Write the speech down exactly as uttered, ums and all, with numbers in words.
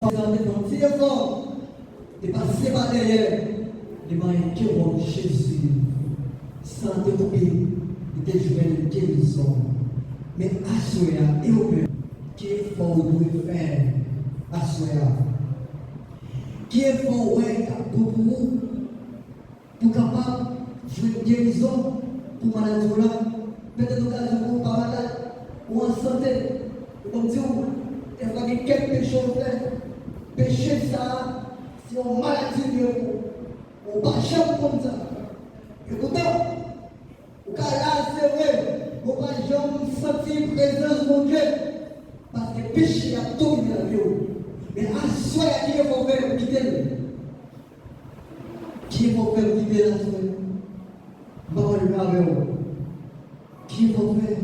Sa te fè yon ti efò, te pase pa dèyè, li manyen ke wòb Jezi. San te koupe, li te jwenn gerizon. Men aswè a, e ou menm, ki efò ou dwe fè aswè a? Ki efò ou wè k ap bon pou ou? Pou kapab jwenn gerizon pou maladi w la. Petèt ou ka di w pa malad, ou an sante. E ban m di w, dèfwa gen kèk peche w fè. Peche sa a, se yon maladi li ye pou ou. Ou pa janm konn sa. Epoutan, ou ka la, se vre, ou pa janm santi prezans Bondye. Paske peche ap domine lavi w. Men aswè a, ki efò w fè pou kite l? Ki efò w fè pou kite l aswè? M pa pale avè w. Ki efò w fè?